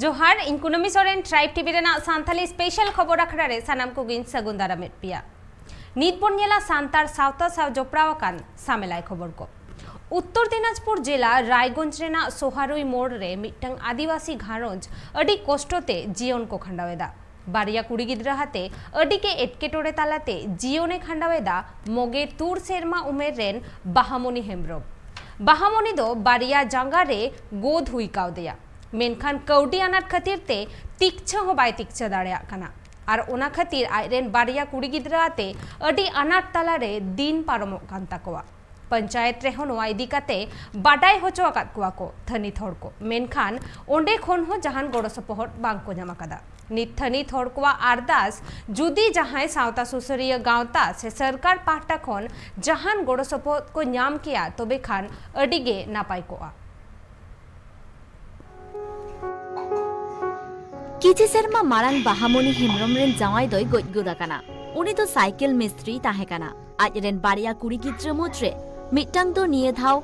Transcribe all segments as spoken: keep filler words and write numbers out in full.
ᱡᱚᱦᱟᱨ, ᱤᱧ ᱠᱩᱱᱟᱹᱢᱤ ᱥᱚᱨᱮᱱ, ᱴᱨᱟᱭᱤᱵᱽ ᱴᱤᱵᱷᱤ ᱨᱮᱱᱟᱜ ᱥᱟᱱᱛᱟᱞᱤ ᱥᱯᱮᱥᱟᱞ ᱠᱷᱚᱵᱚᱨ ᱟᱠᱷᱲᱟ ᱨᱮ ᱥᱟᱱᱟᱢ ᱠᱚᱜᱮᱧ ᱥᱟᱹᱜᱩᱱ ᱫᱟᱨᱟᱢᱮᱫ ᱯᱮᱭᱟ᱾ ᱱᱤᱛ ᱵᱚᱱ ᱧᱮᱞᱟ ᱥᱟᱱᱛᱟᱲ ᱥᱟᱶᱛᱟ ᱥᱟᱶ ᱡᱚᱯᱲᱟᱣ ᱟᱠᱟᱱ ᱥᱟᱢᱮᱞᱟᱭ ᱠᱷᱚᱵᱚᱨ ᱠᱚ᱾ ᱩᱛᱛᱚᱨ ᱫᱤᱱᱟᱡᱽᱯᱩᱨ ᱡᱮᱞᱟ ᱨᱟᱭᱜᱚᱸᱡᱽ ᱨᱮᱱᱟᱜ ᱥᱳᱦᱟᱨᱩᱭ ᱢᱳᱲ ᱨᱮ ᱢᱤᱫᱴᱟᱝ ᱟᱹᱫᱤᱵᱟᱹᱥᱤ ᱜᱷᱟᱨᱚᱸᱡᱽ ᱟᱹᱰᱤ ᱠᱚᱥᱴᱚ ᱛᱮ ᱡᱤᱭᱚᱱ ᱠᱚ ᱠᱷᱟᱸᱰᱟᱣ ᱮᱫᱟ᱾ ᱵᱟᱨᱭᱟ ᱠᱩᱲᱤ ᱜᱤᱫᱽᱨᱟᱹ ᱟᱛᱮ ᱟᱹᱰᱤ ᱜᱮ ᱮᱴᱠᱮᱴᱚᱬᱮ ᱛᱟᱞᱟᱛᱮ ᱡᱤᱭᱚᱱᱮ ᱠᱷᱟᱸᱰᱟᱣ ᱮᱫᱟ ᱢᱚᱜᱮ ᱛᱩᱨ ᱥᱮᱨᱢᱟ ᱩᱢᱮᱨ ᱨᱮᱱ ᱵᱟᱦᱟᱢᱚᱱᱤ ᱦᱮᱢᱵᱨᱚᱢ᱾ ᱵᱟᱦᱟᱢᱚᱱᱤ ᱫᱚ ᱵᱟᱨᱭᱟ ᱡᱟᱸᱜᱟ ᱨᱮ ᱜᱳᱫ ᱦᱩᱭ ᱠᱟᱣᱫᱮᱭᱟ, ᱢᱮᱱᱠᱷᱟᱱ ᱠᱟᱹᱣᱰᱤ ᱟᱱᱟᱴ ᱠᱷᱟᱹᱛᱤᱨ ᱛᱮ ᱛᱤᱠᱪᱷᱟᱹ ᱦᱚᱸ ᱵᱟᱭ ᱛᱤᱠᱪᱷᱟᱹ ᱫᱟᱲᱮᱭᱟᱜ ᱠᱟᱱᱟ᱾ ᱟᱨ ᱚᱱᱟ ᱠᱷᱟᱹᱛᱤᱨ ᱟᱡᱨᱮᱱ ᱵᱟᱨᱭᱟ ᱠᱩᱲᱤ ᱜᱤᱫᱽᱨᱟᱹ ᱟᱛᱮ ᱟᱹᱰᱤ ᱟᱱᱟᱴ ᱛᱟᱞᱟᱨᱮ ᱫᱤᱱ ᱯᱟᱨᱚᱢᱚᱜ ᱠᱟᱱ ᱛᱟᱠᱚᱣᱟ᱾ ᱯᱚᱧᱪᱟᱭᱮᱛ ᱨᱮᱦᱚᱸ ᱱᱚᱣᱟ ᱤᱫᱤ ᱠᱟᱛᱮ ᱵᱟᱰᱟᱭ ᱦᱚᱪᱚ ᱟᱠᱟᱫ ᱠᱚᱣᱟ ᱠᱚ ᱛᱷᱟᱹᱱᱤᱛ ᱦᱚᱲ ᱠᱚ, ᱢᱮᱱᱠᱷᱟᱱ ᱚᱸᱰᱮ ᱠᱷᱚᱱ ᱦᱚᱸ ᱡᱟᱦᱟᱱ ᱜᱚᱲᱚ ᱥᱚᱯᱚᱦᱚᱫ ᱵᱟᱝ ᱠᱚ ᱧᱟᱢ ᱟᱠᱟᱫᱟ᱾ ᱱᱤᱛ ᱛᱷᱟᱹᱱᱤᱛ ᱦᱚᱲ ᱠᱚᱣᱟᱜ ᱟᱨᱫᱟᱥ, ᱡᱩᱫᱤ ᱡᱟᱦᱟᱸᱭ ᱥᱟᱶᱛᱟ ᱥᱩᱥᱟᱹᱨᱤᱭᱟᱹ ᱜᱟᱶᱛᱟ ᱥᱮ ᱥᱚᱨᱠᱟᱨ ᱯᱟᱦᱴᱟ ᱠᱷᱚᱱ ᱡᱟᱦᱟᱱ ᱜᱚᱲᱚ ᱥᱚᱯᱚᱦᱚᱫ ᱠᱚ ᱧᱟᱢ ᱠᱮᱭᱟ, ᱛᱚᱵᱮ ᱠᱷᱟᱱ ᱟᱹᱰᱤ ᱜᱮ ᱱᱟᱯᱟᱭ ᱠᱚᱜᱼᱟ᱾ ᱠᱤᱪᱷᱤ ᱥᱮᱨᱢᱟ ᱢᱟᱲᱟᱝ ᱵᱟᱦᱟᱢᱚᱱᱤ ᱦᱮᱢᱵᱨᱚᱢ ᱨᱮᱱ ᱡᱟᱶᱟᱭ ᱫᱚᱭ ᱜᱚᱡ ᱜᱩᱨ ᱟᱠᱟᱱᱟ᱾ ᱩᱱᱤ ᱫᱚ ᱥᱟᱭᱠᱮᱞ ᱢᱤᱥᱛᱨᱤᱭ ᱛᱟᱦᱮᱸ ᱠᱟᱱᱟ᱾ ᱟᱡ ᱨᱮᱱ ᱵᱟᱨᱭᱟ ᱠᱩᱲᱤ ᱜᱤᱫᱽᱨᱟᱹ ᱢᱩᱫᱽᱨᱮ ᱢᱤᱫᱴᱟᱝ ᱫᱚ ᱱᱤᱭᱟᱹ ᱫᱷᱟᱣ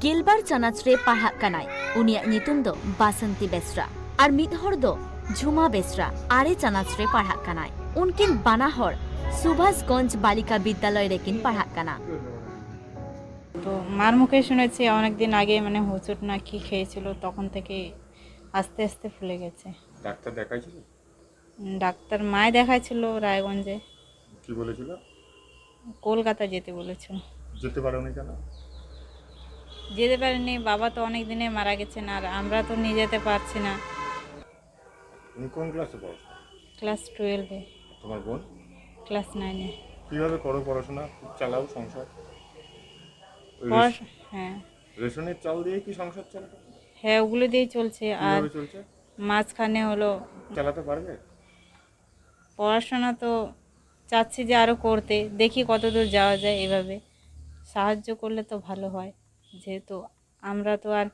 ᱜᱮᱞᱵᱟᱨ ᱪᱟᱱᱟᱪ ᱨᱮ ᱯᱟᱲᱦᱟᱜ ᱠᱟᱱᱟᱭ᱾ ᱩᱱᱤᱭᱟᱜ ᱧᱩᱛᱩᱢ ᱫᱚ ᱵᱟᱥᱚᱱᱛᱤ ᱵᱮᱥᱨᱟ᱾ ᱟᱨ ᱢᱤᱫ ᱦᱚᱲ ᱫᱚ ᱡᱷᱩᱢᱟ ᱵᱮᱥᱨᱟ, ᱟᱨᱮ ᱪᱟᱱᱟᱪ ᱨᱮ ᱯᱟᱲᱦᱟᱜ ᱠᱟᱱᱟᱭ᱾ ᱩᱱᱠᱤᱱ ᱵᱟᱱᱟ ᱦᱚᱲ ᱥᱩᱵᱷᱟᱥᱜᱚᱸᱡᱽ ᱵᱟᱞᱤᱠᱟ ᱵᱤᱫᱽᱫᱟᱞᱚᱭ ᱨᱮᱠᱤᱱ ᱯᱟᱲᱦᱟᱜ ᱠᱟᱱᱟ᱾ তো মার মুখে শুনেছি অনেক দিন আগে মানে হোঁচট না কি খেয়েছিল, তখন থেকে আস্তে আস্তে ফুলে গেছে। ডাক্তার দেখাইছিল? উম, ডাক্তার মায় দেখাইছিল রায়গঞ্জে। কি বলেছিল? কলকাতা যেতে বলেছিল। যেতে পারোনি কেন? যেতে পারিনি, বাবা তো অনেক দিনে মারা গেছেন, আর আমরা তো নিয়ে যেতে পারছি না। তুমি কোন ক্লাসে পড়ো? ক্লাস টুয়েলভে। তোমার বোন? ক্লাস নাইনে। কিভাবে করো পড়াশোনা? চালাও সংসার? ওই পড়াশ-, রেশ-, হ্যাঁ। রেশনের চাল দিয়ে কি সংসার চলে? হ্যাঁ, ওগুলো দিয়েই চলছে। আর কিভাবে চলছে? মাঝখানে হলো চালাতে পারবে? পড়াশোনা তো চাচ্ছি যে আরও করতে, দেখি কতদূর যাওয়া যায়। এভাবে সাহায্য করলে তো ভালো হয়, যেহেতু আমরা তো আর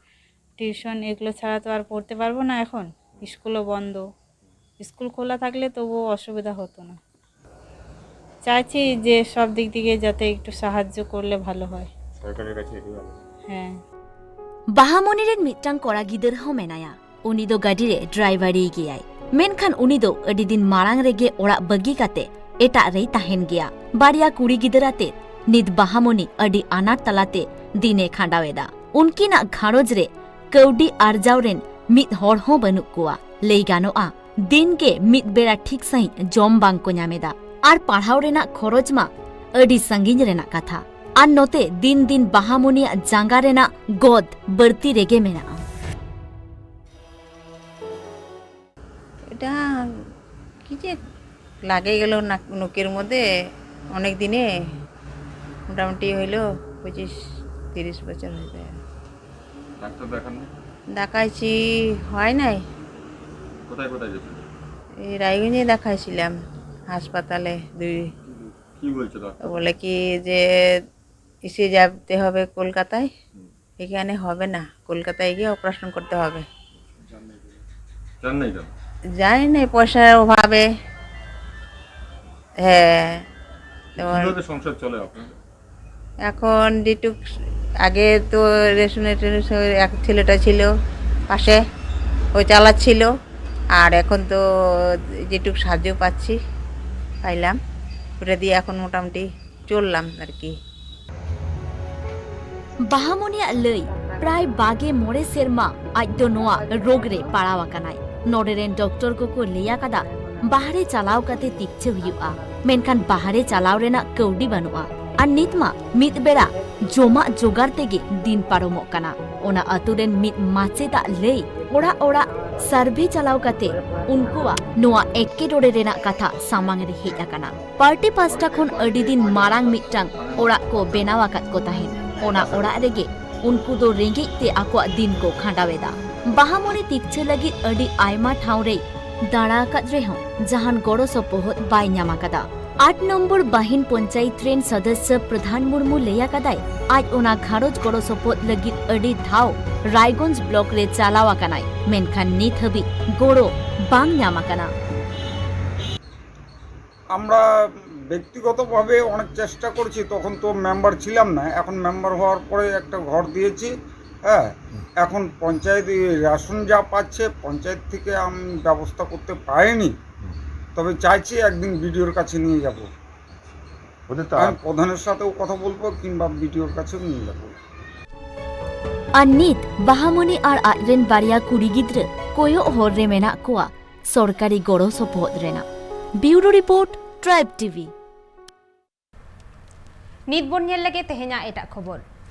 টিউশন এগুলো ছাড়া তো আর পড়তে পারবো না এখন, স্কুলও বন্ধ। স্কুল খোলা থাকলে তবুও অসুবিধা হতো না। চাইছি যে সব দিক থেকে যাতে একটু সাহায্য করলে ভালো হয়। সরকারের কাছে এটাই আবেদন। হ্যাঁ। ᱵᱟᱦᱟᱢᱚᱱᱤ ᱨᱮᱱ ᱢᱤᱫᱴᱟᱝ ᱠᱚᱲᱟ ᱜᱤᱫᱟᱹᱨ ᱦᱚᱸ ᱢᱮᱱᱟᱭᱟ᱾ ᱩᱱᱤ ᱫᱚ ᱜᱟᱹᱰᱤ ᱨᱮ ᱰᱨᱟᱭᱵᱷᱟᱨᱤ ᱜᱮᱭᱟᱭ, ᱢᱮᱱᱠᱷᱟᱱ ᱩᱱᱤ ᱫᱚ ᱟᱹᱰᱤ ᱫᱤᱱ ᱢᱟᱲᱟᱝ ᱨᱮᱜᱮ ᱚᱲᱟᱜ ᱵᱟᱹᱜᱤ ᱠᱟᱛᱮ ᱮᱴᱟᱜ ᱨᱮᱭ ᱛᱟᱦᱮᱱ ᱜᱮᱭᱟ᱾ ᱵᱟᱨᱭᱟ ᱠᱩᱲᱤ ᱜᱤᱫᱽᱨᱟᱹ ᱟᱛᱮ ᱱᱤᱛ ᱵᱟᱦᱟᱢᱚᱱᱤ ᱟᱹᱰᱤ ᱟᱱᱟᱴ ᱛᱟᱞᱟᱛᱮ ᱫᱤᱱᱮ ᱠᱷᱟᱸᱰᱟᱣ ᱮᱫᱟ᱾ ᱩᱱᱠᱤᱱᱟᱜ ᱜᱷᱟᱨᱚᱸᱡᱽ ᱨᱮ ᱠᱟᱹᱣᱰᱤ ᱟᱨᱡᱟᱣ ᱨᱮᱱ ᱢᱤᱫ ᱦᱚᱲ ᱦᱚᱸ ᱵᱟᱹᱱᱩᱜ ᱠᱚᱣᱟ᱾ ᱞᱟᱹᱭ ᱜᱟᱱᱚᱜᱼᱟ, ᱫᱤᱱ ᱜᱮ ᱢᱤᱫ ᱵᱮᱲᱟ ᱴᱷᱤᱠ ᱥᱟᱺᱦᱤᱡ ᱡᱚᱢ ᱵᱟᱝ ᱠᱚ ᱧᱟᱢ ᱮᱫᱟ᱾ ᱟᱨ ᱯᱟᱲᱦᱟᱣ ᱨᱮᱱᱟᱜ ᱠᱷᱚᱨᱚᱪ ᱢᱟ ᱟᱹᱰᱤ ᱥᱟᱺᱜᱤᱧ ᱨᱮᱱᱟᱜ ᱠᱟᱛᱷᱟ᱾ ᱟᱨ ᱱᱚᱛᱮ ᱫᱤᱱ ᱫᱤᱱ ᱵᱟᱦᱟᱢᱚᱱᱤᱭᱟᱜ ᱡᱟᱸᱜᱟ ᱨᱮᱱᱟᱜ ᱜᱚᱫ ᱵᱟᱹᱲᱛᱤ ᱨᱮᱜᱮ ᱢᱮᱱᱟᱜᱼᱟ᱾ এটা কি যে লাগে গেল না, নোকের মধ্যে অনেক দিনে, মোটামুটি হইলো পঁচিশ তিরিশ বছর হয়ে যায়। ডাক্তার দেখাননি? দেখাইছি, হয় নাই। কোথায় কোথায় গেছিল? এই রায়গঞ্জে দেখাইছিলাম হাসপাতালে দুই। কি বলছে ডাক্তার? বলে কি যে এসে যেতে হবে কলকাতায়, হুম। এখানে হবে না, কলকাতায় গিয়ে অপারেশন করতে হবে। জান নাই কেন? জানি না, পয়সার অভাবে। হ্যাঁ। তো কিভাবে সংসার চলে আপনার? এখন যেটুক, আগে তো রেশনে টেশনে এক ছেলেটা ছিল পাশে, ও চালাচ্ছিল। আর এখন তো যেটুক সাহায্য পাচ্ছি, পাইলাম, ওটা দিয়ে এখন মোটামুটি চললাম আর কি। ᱵᱟᱦᱟᱢᱚᱱᱤᱭᱟᱜ ᱞᱟᱹᱭ, ᱯᱨᱟᱭ ᱵᱟᱜᱮ ᱢᱚᱬᱮ ᱥᱮᱨᱢᱟ ᱟᱡ ᱫᱚ ᱱᱚᱣᱟ ᱨᱳᱜᱽ ᱨᱮ ᱯᱟᱲᱟᱣ ᱟᱠᱟᱱᱟᱭ᱾ ᱱᱚᱰᱮ ᱨᱮᱱ ᱰᱚᱠᱴᱚᱨ ᱠᱚᱠᱚ ᱞᱟᱹᱭ ᱟᱠᱟᱫᱟ, ᱵᱟᱦᱨᱮ ᱪᱟᱞᱟᱣ ᱠᱟᱛᱮ ᱛᱤᱠᱪᱷᱟᱹ ᱦᱩᱭᱩᱜᱼᱟ, ᱢᱮᱱᱠᱷᱟᱱ ᱵᱟᱦᱨᱮ ᱪᱟᱞᱟᱣ ᱨᱮᱱᱟᱜ ᱠᱟᱹᱣᱰᱤ ᱵᱟᱹᱱᱩᱜᱼᱟ᱾ ᱟᱨ ᱱᱤᱛ ᱢᱟ ᱢᱤᱫ ᱵᱮᱲᱟ ᱡᱚᱢᱟᱜ ᱡᱚᱜᱟᱲ ᱛᱮᱜᱮ ᱫᱤᱱ ᱯᱟᱨᱚᱢᱚᱜ ᱠᱟᱱᱟ᱾ ᱚᱱᱟ ᱟᱛᱳ ᱨᱮᱱ ᱢᱤᱫ ᱢᱟᱪᱮᱫᱟᱜ ᱞᱟᱹᱭ, ᱚᱲᱟᱜ ᱚᱲᱟᱜ ᱥᱟᱨᱵᱷᱮ ᱪᱟᱞᱟᱣ ᱠᱟᱛᱮ ᱩᱱᱠᱩᱣᱟᱜ ᱱᱚᱣᱟ ᱮᱴᱠᱮᱴᱚᱬᱮ ᱨᱮᱱᱟᱜ ᱠᱟᱛᱷᱟ ᱥᱟᱢᱟᱝ ᱨᱮ ᱦᱮᱡ ᱟᱠᱟᱱᱟ᱾ ᱯᱟᱨᱴᱤ ᱯᱟᱥᱴᱟ ᱠᱷᱚᱱ ᱟᱹᱰᱤ ᱫᱤᱱ ᱢᱟᱲᱟᱝ ᱢᱤᱫᱴᱟᱝ ᱚᱲᱟᱜ ᱠᱚ ᱵᱮᱱᱟᱣ ᱟᱠᱟᱫ ᱠᱚ ᱛᱟᱦᱮᱸᱫ᱾ ᱚᱱᱟ ᱚᱲᱟᱜ ᱨᱮᱜᱮ ᱩᱱᱠᱩ ᱫᱚ ᱨᱮᱸᱜᱮᱡ ᱛᱮ ᱟᱠᱚᱣᱟᱜ ᱫᱤᱱ ᱠᱚ ᱠᱷᱟᱸᱰᱟᱣ ᱮᱫᱟ᱾ ᱵᱟᱦᱟᱢᱚᱱᱤ ᱛᱤᱠᱪᱷᱟᱹ ᱞᱟᱹᱜᱤᱫ ᱟᱹᱰᱤ ᱟᱭᱢᱟ ᱴᱷᱟᱶ ᱨᱮᱭ ᱫᱟᱬᱟ ᱟᱠᱟᱫ ᱨᱮᱦᱚᱸ ᱡᱟᱦᱟᱱ ᱜᱚᱲᱚ ᱥᱚᱯᱚᱦᱚᱫ ᱵᱟᱭ ᱧᱟᱢ ᱟᱠᱟᱫᱟ᱾ ᱟᱴ ᱱᱚᱢᱵᱚᱨ ᱵᱟᱦᱤᱱ ᱯᱚᱧᱪᱟᱭᱮᱛ ᱨᱮᱱ ᱥᱚᱫᱚᱥᱥᱚ ᱯᱨᱚᱫᱷᱟᱱ ᱢᱩᱨᱢᱩ ᱞᱟᱹᱭ ᱟᱠᱟᱫᱟᱭ, ᱟᱡ ᱚᱱᱟ ᱜᱷᱟᱨᱚᱸᱡᱽ ᱜᱚᱲᱚ ᱥᱚᱯᱚᱦᱚᱫ ᱞᱟᱹᱜᱤᱫ ᱟᱹᱰᱤ ᱫᱷᱟᱣ ᱨᱟᱭᱜᱚᱸᱡᱽ ᱵᱞᱚᱠ ᱨᱮ ᱪᱟᱞᱟᱣ ᱟᱠᱟᱱᱟᱭ, ᱢᱮᱱᱠᱷᱟᱱ ᱱᱤᱛ ᱦᱟᱹᱵᱤᱡ ᱜᱚᱲᱚ ᱵᱟᱝ ᱧᱟᱢ ᱟᱠᱟᱱᱟ᱾ আমরা ব্যক্তিগতভাবে অনেক চেষ্টা করছি, তখন তো মেম্বার ছিলাম না, এখন মেম্বার হওয়ার পরে একটা ঘর দিয়েছি, হ্যাঁ, এখন পঞ্চায়েত এই রেশন যা পাচ্ছে, পঞ্চায়েত থেকে আমি ব্যবস্থা করতে পারিনি। তবে চাইছি একদিন বিডিওর কাছে নিয়ে যাব। ওদের তো আমি প্রধানের সাথেও কথা বলবো কিংবা বিডিওর কাছেও নিয়ে যাব। ᱟᱨ ᱱᱤᱛ ᱵᱟᱦᱟᱢᱚᱱᱤ ᱟᱨ ᱟᱡᱨᱮᱱ ᱵᱟᱨᱭᱟ ᱠᱩᱲᱤ ᱜᱤᱫᱽᱨᱟᱹ ᱠᱚᱭᱚᱜ ᱦᱚᱨ ᱨᱮ ᱢᱮᱱᱟᱜ ᱠᱚᱣᱟ ᱥᱚᱨᱠᱟᱨᱤ ᱜᱚᱲᱚ ᱥᱚᱯᱚᱦᱚᱫ ᱨᱮᱱᱟᱜ᱾ ᱵᱤᱭᱩᱨᱳ ᱨᱤᱯᱳᱨᱴ, ᱴᱨᱟᱭᱤᱵᱽ ᱴᱤᱵᱷᱤ᱾ ᱱᱤᱛ ᱵᱚᱱ ᱧᱮᱞ ᱞᱮᱜᱮ ᱛᱮᱦᱮᱧᱟᱜ ᱮᱴᱟᱜ ᱠᱷᱚᱵᱚᱨ᱾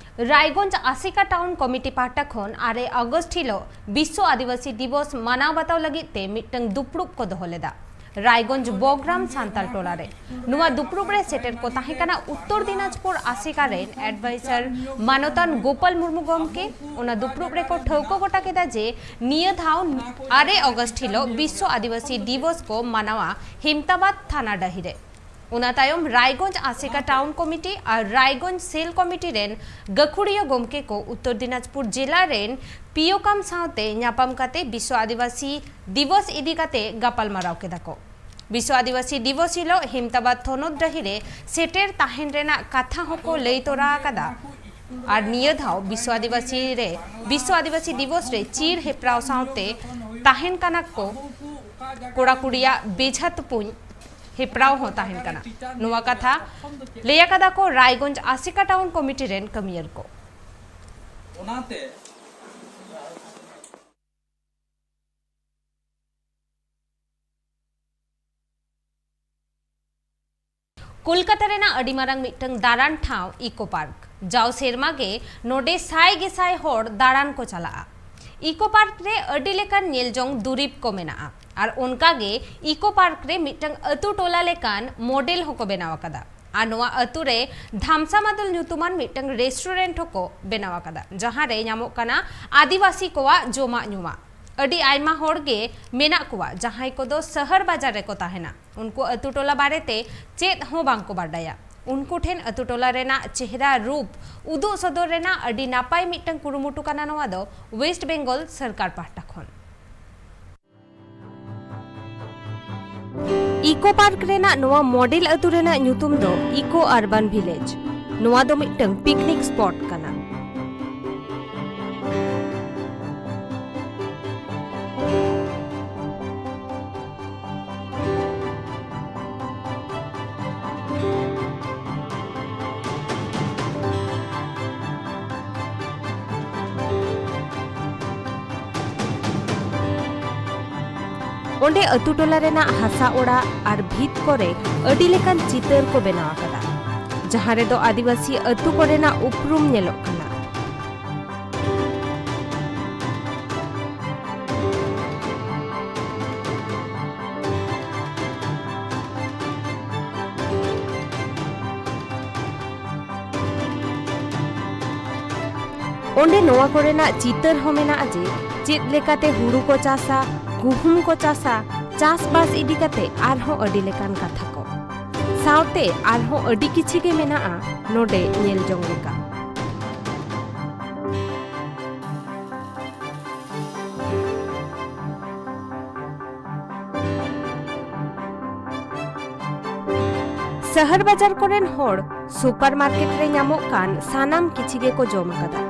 ᱨᱟᱭᱜᱚᱸᱡᱽ ᱟᱥᱮᱠᱟ ᱴᱟᱣᱩᱱ ᱠᱚᱢᱤᱴᱤ ᱯᱟᱦᱴᱟ ᱠᱷᱚᱱ ᱟᱨᱮ ᱟᱜᱚᱥᱴ ᱦᱤᱞᱳᱜ ᱵᱤᱥᱥᱚ ᱟᱹᱫᱤᱵᱟᱹᱥᱤ ᱫᱤᱵᱚᱥ ᱢᱟᱱᱟᱣ ᱵᱟᱛᱟᱣ ᱞᱟᱹᱜᱤᱫ ᱛᱮ ᱢᱤᱫᱴᱟᱝ ᱫᱩᱯᱲᱩᱵ ᱠᱚ ᱫᱚᱦᱚ ᱞᱮᱫᱟ ᱨᱟᱭᱜᱚᱸᱡᱽ ᱵᱚᱜᱽᱨᱟᱢ ᱥᱟᱱᱛᱟᱲ ᱴᱚᱞᱟ ᱨᱮ᱾ ᱱᱚᱣᱟ ᱫᱩᱯᱲᱩᱵ ᱨᱮ ᱥᱮᱴᱮᱨ ᱠᱚ ᱛᱟᱦᱮᱸ ᱠᱟᱱᱟ ᱩᱛᱛᱚᱨ ᱫᱤᱱᱟᱡᱽᱯᱩᱨ ᱟᱥᱮᱠᱟ ᱨᱮᱱ ᱮᱰᱵᱟᱭᱥᱟᱨ ᱢᱟᱱᱚᱛᱟᱱ ᱜᱳᱯᱟᱞ ᱢᱩᱨᱢᱩ ᱜᱚᱢᱠᱮ᱾ ᱚᱱᱟ ᱫᱩᱯᱲᱩᱵ ᱨᱮᱠᱚ ᱴᱷᱟᱹᱣᱠᱟᱹ ᱜᱚᱴᱟ ᱠᱮᱫᱟ ᱡᱮ ᱱᱤᱭᱟᱹ ᱫᱷᱟᱣ ᱟᱨᱮ ᱟᱜᱚᱥᱴ ᱦᱤᱞᱳᱜ ᱵᱤᱥᱥᱚ ᱟᱹᱫᱤᱵᱟᱹᱥᱤ ᱫᱤᱵᱚᱥ ᱠᱚ ᱢᱟᱱᱟᱣᱟ ᱦᱤᱢᱛᱟᱵᱟᱫᱽ ᱛᱷᱟᱱᱟ ᱰᱟᱹᱦᱤ ᱨᱮ᱾ ᱚᱱᱟ ᱛᱟᱭᱚᱢ ᱨᱟᱭᱜᱚᱸᱡᱽ ᱟᱥᱮᱠᱟ ᱴᱟᱣᱩᱱ ᱠᱚᱢᱤᱴᱤ ᱟᱨ ᱨᱟᱭᱜᱚᱸᱡᱽ ᱥᱮᱞ ᱠᱚᱢᱤᱴᱤ ᱨᱮᱱ ᱜᱟᱹᱠᱷᱩᱲᱤᱭᱟᱹ ᱜᱚᱢᱠᱮ ᱠᱚ ᱩᱛᱛᱚᱨ ᱫᱤᱱᱟᱡᱽᱯᱩᱨ ᱡᱮᱞᱟ ᱨᱮᱱ ᱯᱤᱭᱳᱠᱟᱢ ᱥᱟᱶᱛᱮ ᱧᱟᱯᱟᱢ ᱠᱟᱛᱮ ᱵᱤᱥᱥᱚ ᱟᱹᱫᱤᱵᱟᱹᱥᱤ ᱫᱤᱵᱚᱥ ᱤᱫᱤ ᱠᱟᱛᱮ ᱜᱟᱯᱟᱞᱢᱟᱨᱟᱣ ᱠᱮᱫᱟ ᱠᱚ᱾ ᱵᱤᱥᱥᱚ ᱟᱹᱫᱤᱵᱟᱹᱥᱤ ᱫᱤᱵᱚᱥ ᱦᱤᱞᱳᱜ ᱦᱤᱢᱛᱟᱵᱟᱫᱽ ᱛᱷᱚᱱᱚᱛ ᱰᱟᱹᱦᱤ ᱨᱮ ᱥᱮᱴᱮᱨ ᱛᱟᱦᱮᱱ ᱨᱮᱱᱟᱜ ᱠᱟᱛᱷᱟ ᱦᱚᱸᱠᱚ ᱞᱟᱹᱭ ᱛᱚᱨᱟ ᱟᱠᱟᱫᱟ᱾ ᱟᱨ ᱱᱤᱭᱟᱹ ᱫᱷᱟᱣ ᱵᱤᱥᱥᱚ ᱟᱹᱫᱤᱵᱟᱹᱥᱤ ᱨᱮ, ᱵᱤᱥᱥᱚ ᱟᱹᱫᱤᱵᱟᱹᱥᱤ ᱫᱤᱵᱚᱥ ᱨᱮ ᱪᱤᱨ ᱦᱮᱯᱨᱟᱣ ᱥᱟᱶᱛᱮ ᱛᱟᱦᱮᱱ ᱠᱟᱱᱟ ᱠᱚ ᱠᱚᱲᱟ ᱠᱩᱲᱤᱭᱟᱜ ᱵᱮᱡᱷᱟ ᱛᱩᱯᱩᱧ ᱦᱮᱯᱨᱟᱣ ᱦᱚᱸ ᱛᱟᱦᱮᱱ ᱠᱟᱱᱟ᱾ ᱱᱚᱣᱟ ᱠᱟᱛᱷᱟ ᱞᱟᱹᱭ ᱟᱠᱟᱫᱟ ᱠᱚ ᱨᱟᱭᱜᱚᱸᱡᱽ ᱟᱥᱮᱠᱟ ᱴᱟᱣᱩᱱ ᱠᱚᱢᱤᱴᱤ ᱨᱮᱱ ᱠᱟᱹᱢᱤᱭᱟᱹᱨ ᱠᱚ᱾ ᱚᱱᱟᱛᱮ ᱠᱳᱞᱠᱟᱛᱟ ᱨᱮᱱᱟᱜ ᱟᱹᱰᱤ ᱢᱟᱨᱟᱝ ᱢᱤᱫᱴᱟᱝ ᱫᱟᱬᱟᱱ ᱴᱷᱟᱶ ᱤᱠᱳ ᱯᱟᱨᱠ᱾ ᱡᱟᱣ ᱥᱮᱨᱢᱟ ᱜᱮ ᱱᱚᱰᱮ ᱥᱟᱭ ᱜᱮᱥᱟᱭ ᱦᱚᱲ ᱫᱟᱬᱟᱱ ᱠᱚ ᱪᱟᱞᱟᱜᱼᱟ᱾ ᱤᱠᱳ ᱯᱟᱨᱠ ᱨᱮ ᱟᱹᱰᱤ ᱞᱮᱠᱟᱱ ᱧᱮᱞ ᱡᱚᱝ ᱫᱩᱨᱤᱵᱽ ᱠᱚ ᱢᱮᱱᱟᱜᱼᱟ ᱟᱨ ᱚᱱᱠᱟ ᱜᱮ ᱤᱠᱳ ᱯᱟᱨᱠ ᱨᱮ ᱢᱤᱫᱴᱟᱝ ᱟᱹᱛᱩ ᱴᱚᱞᱟ ᱞᱮᱠᱟᱱ ᱢᱚᱰᱮᱞ ᱦᱚᱸᱠᱚ ᱵᱮᱱᱟᱣ ᱟᱠᱟᱫᱟ᱾ ᱟᱨ ᱱᱚᱣᱟ ᱟᱹᱛᱩ ᱨᱮ ᱫᱷᱟᱢᱥᱟ ᱢᱟᱫᱚᱞ ᱧᱩᱛᱩᱢᱟᱱ ᱢᱤᱫᱴᱟᱝ ᱨᱮᱥᱴᱩᱨᱮᱱᱴ ᱦᱚᱸᱠᱚ ᱵᱮᱱᱟᱣ ᱟᱠᱟᱫᱟ, ᱡᱟᱦᱟᱸ ᱨᱮ ᱧᱟᱢᱚᱜ ᱠᱟᱱᱟ ᱟᱹᱫᱤᱵᱟᱹᱥᱤ ᱠᱚᱣᱟᱜ ᱡᱚᱢᱟᱜ ᱧᱩᱣᱟᱜ᱾ ᱟᱹᱰᱤ ᱟᱭᱢᱟ ᱦᱚᱲ ᱜᱮ ᱢᱮᱱᱟᱜ ᱠᱚᱣᱟ, ᱡᱟᱦᱟᱸᱭ ᱠᱚᱫᱚ ᱥᱟᱦᱟᱨ ᱵᱟᱡᱟᱨ ᱨᱮᱠᱚ ᱛᱟᱦᱮᱱᱟ᱾ ᱩᱱᱠᱩ ᱟᱹᱛᱩ ᱴᱚᱞᱟ ᱵᱟᱨᱮᱛᱮ ᱪᱮᱫ ᱦᱚᱸ ᱵᱟᱝ ᱠᱚ ᱵᱟᱰᱟᱭᱟ᱾ ᱩᱱᱠᱩ ᱴᱷᱮᱱ ᱟᱹᱛᱩ ᱴᱚᱞᱟ ᱨᱮᱱᱟᱜ ᱪᱮᱦᱨᱟ ᱨᱩᱯ ᱩᱫᱩᱜ ᱥᱚᱫᱚᱨ ᱨᱮᱱᱟᱜ ᱟᱹᱰᱤ ᱱᱟᱯᱟᱭ ᱢᱤᱫᱴᱟᱝ ᱠᱩᱨᱩᱢᱩᱴᱩ ᱠᱟᱱᱟ ᱱᱚᱣᱟ ᱫᱚ ᱳᱭᱮᱥᱴ ᱵᱮᱝᱜᱚᱞ ᱥᱚᱨᱠᱟᱨ ᱯᱟᱦᱴᱟ ᱠᱷᱚᱱ᱾ ᱤᱠᱳ ᱯᱟᱨᱠ ᱨᱮᱱᱟᱜ ᱱᱚᱣᱟ ᱢᱚᱰᱮᱞ ᱟᱹᱛᱩ ᱨᱮᱱᱟᱜ ᱧᱩᱛᱩᱢ ᱫᱚ ᱤᱠᱳ ᱟᱨᱵᱟᱱ ᱵᱷᱤᱞᱮᱡᱽ᱾ ᱱᱚᱣᱟ ᱫᱚ ᱢᱤᱫᱴᱟᱝ ᱯᱤᱠᱱᱤᱠ ᱥᱯᱚᱴ ᱠᱟᱱᱟ᱾ ᱚᱸᱰᱮ ᱟᱹᱛᱩ ᱴᱚᱞᱟ ᱨᱮᱱᱟᱜ ᱦᱟᱥᱟ ᱚᱲᱟᱜ ᱟᱨ ᱵᱷᱤᱛ ᱠᱚᱨᱮ ᱟᱹᱰᱤ ᱞᱮᱠᱟᱱ ᱪᱤᱛᱟᱹᱨ ᱠᱚ ᱵᱮᱱᱟᱣ ᱟᱠᱟᱫᱟ, ᱡᱟᱦᱟᱸ ᱨᱮᱫᱚ ᱟᱹᱫᱤᱵᱟᱹᱥᱤ ᱟᱹᱛᱩ ᱠᱚᱨᱮᱱᱟᱜ ᱩᱯᱨᱩᱢ ᱧᱮᱞᱚᱜ ᱠᱟᱱᱟ᱾ ᱚᱸᱰᱮ ᱱᱚᱣᱟ ᱠᱚᱨᱮᱱᱟᱜ ᱪᱤᱛᱟᱹᱨ ᱦᱚᱸ ᱢᱮᱱᱟᱜᱼᱟ ᱡᱮ ᱪᱮᱫ ᱞᱮᱠᱟᱛᱮ ᱦᱩᱲᱩ ᱠᱚ ᱪᱟᱥᱟ, ᱜᱩᱦᱩᱢ ᱠᱚ ᱪᱟᱥᱟ, ᱪᱟᱥᱵᱟᱥ ᱤᱫᱤ ᱠᱟᱛᱮ ᱟᱨᱦᱚᱸ ᱟᱹᱰᱤ ᱞᱮᱠᱟᱱ ᱠᱟᱛᱷᱟ ᱠᱚ᱾ ᱥᱟᱶᱛᱮ ᱟᱨᱦᱚᱸ ᱟᱹᱰᱤ ᱠᱤᱪᱷᱤ ᱜᱮ ᱢᱮᱱᱟᱜᱼᱟ ᱱᱚᱰᱮ ᱧᱮᱞ ᱡᱚᱝ ᱞᱮᱠᱟ᱾ ᱥᱟᱦᱟᱨ ᱵᱟᱡᱟᱨ ᱠᱚᱨᱮᱱ ᱦᱚᱲ ᱥᱩᱯᱟᱨ ᱢᱟᱨᱠᱮᱴ ᱨᱮ ᱧᱟᱢᱚᱜ ᱠᱟᱱ ᱥᱟᱱᱟᱢ ᱠᱤᱪᱷᱤ ᱜᱮᱠᱚ ᱡᱚᱢ ᱟᱠᱟᱫᱟ,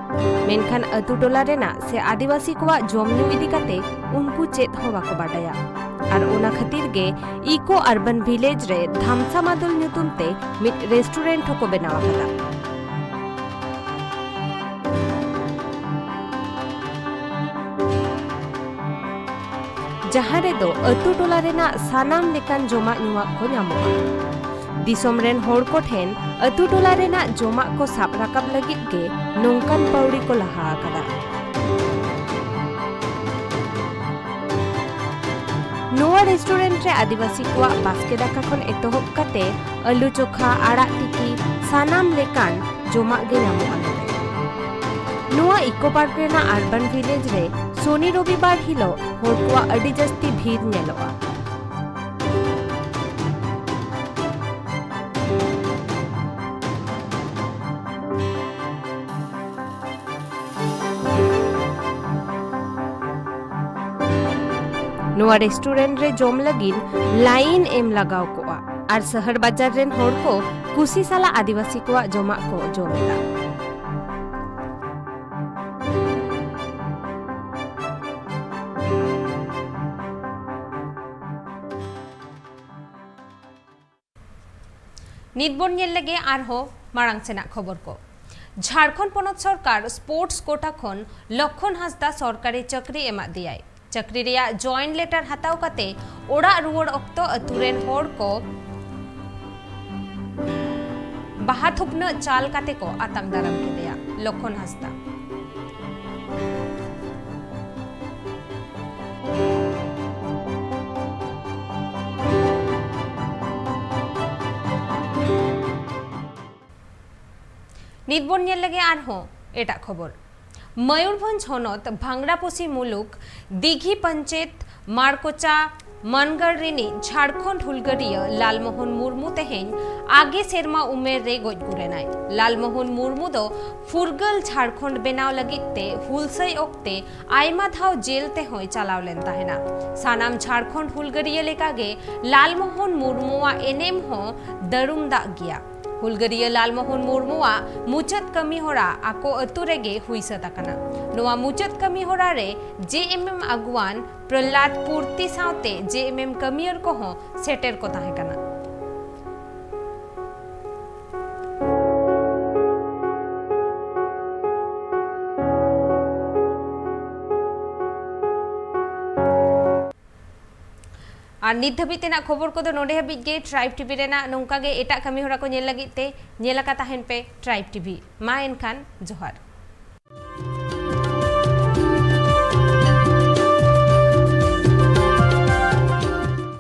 ᱢᱮᱱᱠᱷᱟᱱ ᱟᱹᱛᱩ ᱴᱚᱞᱟ ᱨᱮᱱᱟᱜ ᱥᱮ ᱟᱹᱫᱤᱵᱟᱹᱥᱤ ᱠᱚᱣᱟᱜ ᱡᱚᱢ ᱧᱩ ᱤᱫᱤ ᱠᱟᱛᱮ ᱩᱱᱠᱩ ᱪᱮᱫ ᱦᱚᱸ ᱵᱟᱠᱚ ᱵᱟᱰᱟᱭᱟ᱾ ᱟᱨ ᱚᱱᱟ ᱠᱷᱟᱹᱛᱤᱨ ᱜᱮ ᱤᱠᱳ ᱟᱨᱵᱟᱱ ᱵᱷᱤᱞᱮᱡᱽ ᱨᱮ ᱫᱷᱟᱢᱥᱟ ᱢᱟᱫᱚᱞ ᱧᱩᱛᱩᱢ ᱛᱮ ᱢᱤᱫ ᱨᱮᱥᱴᱩᱨᱮᱱᱴ ᱦᱚᱸᱠᱚ ᱵᱮᱱᱟᱣ ᱟᱠᱟᱫᱟ᱾ ᱡᱟᱦᱟᱸ ᱨᱮᱫᱚ ᱟᱹᱛᱩ ᱴᱚᱞᱟ ᱨᱮᱱᱟᱜ ᱥᱟᱱᱟᱢ ᱞᱮᱠᱟᱱ ᱡᱚᱢᱟᱜ ᱧᱩᱣᱟᱜ ᱠᱚ ᱧᱟᱢᱚᱜᱼᱟ᱾ ᱫᱤᱥᱚᱢ ᱨᱮᱱ ᱦᱚᱲ ᱠᱚ ᱴᱷᱮᱱ ᱟᱹᱛᱩ ᱴᱚᱞᱟ ᱨᱮᱱᱟᱜ ᱡᱚᱢᱟᱜ ᱠᱚ ᱥᱟᱵ ᱨᱟᱠᱟᱵ ᱞᱟᱹᱜᱤᱫ ᱜᱮ ᱱᱚᱝᱠᱟᱱ ᱯᱟᱹᱣᱲᱤ ᱠᱚ ᱞᱟᱦᱟ ᱟᱠᱟᱫᱟ᱾ ᱱᱚᱣᱟ ᱨᱮᱥᱴᱩᱨᱮᱱᱴ ᱨᱮ ᱟᱹᱫᱤᱵᱟᱹᱥᱤ ᱠᱚᱣᱟᱜ ᱵᱟᱥᱠᱮ ᱫᱟᱠᱟ ᱠᱷᱚᱱ ᱮᱛᱚᱦᱚᱵ ᱠᱟᱛᱮ ᱟᱹᱞᱩ ᱪᱚᱠᱷᱟ, ᱟᱲᱟᱜ ᱛᱤᱠᱤ, ᱥᱟᱱᱟᱢ ᱞᱮᱠᱟᱱ ᱡᱚᱢᱟᱜ ᱜᱮ ᱧᱟᱢᱚᱜᱼᱟ ᱱᱚᱰᱮ᱾ ᱱᱚᱣᱟ ᱤᱠᱳ ᱯᱟᱨᱠ ᱨᱮᱱᱟᱜ ᱟᱨᱵᱟᱱ ᱵᱷᱤᱞᱮᱡᱽ ᱨᱮ ᱥᱚᱱᱤ ᱨᱚᱵᱤᱵᱟᱨ ᱦᱤᱞᱳᱜ ᱦᱚᱲ ᱠᱚᱣᱟᱜ ᱟᱹᱰᱤ ᱡᱟᱹᱥᱛᱤ ᱵᱷᱤᱲ ᱧᱮᱞᱚᱜᱼᱟ᱾ ᱱᱚᱣᱟ ᱨᱮᱥᱴᱩᱨᱮᱱᱴ ᱨᱮ ᱡᱚᱢ ᱞᱟᱹᱜᱤᱫ ᱞᱟᱭᱤᱱ ᱮᱢ ᱞᱟᱜᱟᱣ ᱠᱚᱜᱼᱟ ᱟᱨ ᱥᱟᱦᱟᱨ ᱵᱟᱡᱟᱨ ᱨᱮᱱ ᱦᱚᱲ ᱠᱚ ᱠᱩᱥᱤ ᱥᱟᱞᱟᱜ ᱟᱹᱫᱤᱵᱟᱹᱥᱤ ᱠᱚᱣᱟᱜ ᱡᱚᱢᱟᱜ ᱠᱚ ᱡᱚᱢ ᱮᱫᱟ᱾ ᱱᱤᱛ ᱵᱚᱱ ᱧᱮᱞ ᱞᱮᱜᱮ ᱟᱨᱦᱚᱸ ᱢᱟᱲᱟᱝ ᱥᱮᱱᱟᱜ ᱠᱷᱚᱵᱚᱨ ᱠᱚ᱾ ᱡᱷᱟᱲᱠᱷᱚᱸᱰ ᱯᱚᱱᱚᱛ ᱥᱚᱨᱠᱟᱨ ᱥᱯᱳᱨᱴᱥ ᱠᱳᱴᱟ ᱠᱷᱚᱱ ᱞᱚᱠᱠᱷᱚᱱ ᱦᱟᱸᱥᱫᱟ ᱥᱚᱨᱠᱟᱨᱤ ᱪᱟᱹᱠᱨᱤ ᱮᱢᱟᱫ ᱫᱮᱭᱟᱭ᱾ ᱪᱟᱹᱠᱨᱤ ᱨᱮᱭᱟᱜ ᱡᱚᱭᱮᱱᱴ ᱞᱮᱴᱟᱨ ᱦᱟᱛᱟᱣ ᱠᱟᱛᱮ ᱚᱲᱟᱜ ᱨᱩᱣᱟᱹᱲ ᱚᱠᱛᱚ ᱟᱹᱛᱩ ᱨᱮᱱ ᱦᱚᱲ ᱠᱚ ᱵᱟᱦᱟ ᱛᱷᱩᱯᱱᱟᱹᱜ ᱪᱟᱞ ᱠᱟᱛᱮ ᱠᱚ ᱟᱛᱟᱝ ᱫᱟᱨᱟᱢ ᱠᱮᱫᱮᱭᱟ᱾ ᱞᱚᱠᱷᱚᱱ ᱦᱟᱸᱥᱫᱟ᱾ ᱱᱤᱛ ᱵᱚᱱ ᱧᱮᱞ ᱞᱮᱜᱮ ᱟᱨᱦᱚᱸ ᱮᱴᱟᱜ ᱠᱷᱚᱵᱚᱨ᱾ ᱢᱚᱭᱩᱨᱵᱷᱚᱸᱡᱽ ᱦᱚᱱᱚᱛ ᱵᱷᱟᱝᱨᱟᱯᱚᱥᱤ ᱢᱩᱞᱩᱠ ᱫᱤᱜᱷᱤ ᱯᱚᱧᱪᱟᱭᱮᱛ ᱢᱟᱲᱠᱚᱪᱟ ᱢᱟᱱᱜᱟᱲ ᱨᱤᱱᱤᱡ ᱡᱷᱟᱲᱠᱷᱚᱸᱰ ᱦᱩᱞᱜᱟᱹᱨᱤᱭᱟᱹ ᱞᱟᱞᱢᱳᱦᱚᱱ ᱢᱩᱨᱢᱩ ᱛᱮᱦᱮᱧ ᱟᱜᱮ ᱥᱮᱨᱢᱟ ᱩᱢᱮᱨ ᱨᱮ ᱜᱚᱡ ᱜᱩᱨ ᱮᱱᱟᱭ᱾ ᱞᱟᱞᱢᱳᱦᱚᱱ ᱢᱩᱨᱢᱩ ᱫᱚ ᱯᱷᱩᱨᱜᱟᱹᱞ ᱡᱷᱟᱲᱠᱷᱚᱸᱰ ᱵᱮᱱᱟᱣ ᱞᱟᱹᱜᱤᱫ ᱛᱮ ᱦᱩᱞᱥᱟᱹᱭ ᱚᱠᱛᱮ ᱟᱭᱢᱟ ᱫᱷᱟᱣ ᱡᱮᱞ ᱛᱮᱦᱚᱸᱭ ᱪᱟᱞᱟᱣ ᱞᱮᱱ ᱛᱟᱦᱮᱱᱟ᱾ ᱥᱟᱱᱟᱢ ᱡᱷᱟᱲᱠᱷᱚᱸᱰ ᱦᱩᱞᱜᱟᱹᱨᱤᱭᱟᱹ ᱞᱮᱠᱟᱜᱮ ᱞᱟᱞᱢᱳᱦᱚᱱ ᱢᱩᱨᱢᱩᱣᱟᱜ ᱮᱱᱮᱢ ᱦᱚᱸ ᱫᱟᱹᱨᱩᱢ ᱫᱟᱜ ᱜᱮᱭᱟ᱾ ᱦᱩᱞᱜᱟᱹᱨᱤᱭᱟᱹ ᱞᱟᱞᱢᱳᱦᱚᱱ ᱢᱩᱨᱢᱩᱣᱟᱜ ᱢᱩᱪᱟᱹᱫ ᱠᱟᱹᱢᱤ ᱦᱚᱨᱟ ᱟᱠᱚ ᱟᱹᱛᱩ ᱨᱮᱜᱮ ᱦᱩᱭ ᱥᱟᱹᱛ ᱟᱠᱟᱱᱟ᱾ ᱱᱚᱣᱟ ᱢᱩᱪᱟᱹᱫ ᱠᱟᱹᱢᱤ ᱦᱚᱨᱟ ᱨᱮ ᱡᱮ ᱮᱢ ᱮᱢ ᱟᱹᱜᱩᱣᱟᱱ ᱯᱨᱚᱦᱞᱟᱫ ᱯᱩᱨᱛᱤ ᱥᱟᱶᱛᱮ ᱡᱮ ᱮᱢ ᱮᱢ ᱠᱟᱹᱢᱤᱭᱟᱹᱨ ᱠᱚᱦᱚᱸ ᱥᱮᱴᱮᱨ ᱠᱚ ᱛᱟᱦᱮᱸ ᱠᱟᱱᱟ᱾ ᱟᱨ ᱱᱤᱛ ᱫᱷᱟᱹᱵᱤᱡ ᱛᱮᱱᱟᱜ ᱠᱷᱚᱵᱚᱨ ᱠᱚᱫᱚ ᱱᱚᱰᱮ ᱦᱟᱹᱵᱤᱡ ᱜᱮ᱾ ᱴᱨᱟᱭᱤᱵᱽ ᱴᱤᱵᱷᱤ ᱨᱮᱱᱟᱜ ᱱᱚᱝᱠᱟ ᱜᱮ ᱮᱴᱟᱜ ᱠᱟᱹᱢᱤ ᱦᱚᱨᱟ ᱠᱚ ᱧᱮᱞ ᱞᱟᱹᱜᱤᱫ ᱛᱮ ᱧᱮᱞ ᱟᱠᱟ ᱛᱟᱦᱮᱱ ᱯᱮ ᱴᱨᱟᱭᱤᱵᱽ ᱴᱤᱵᱷᱤ᱾ ᱢᱟ ᱮᱱᱠᱷᱟᱱ ᱡᱚᱦᱟᱨ᱾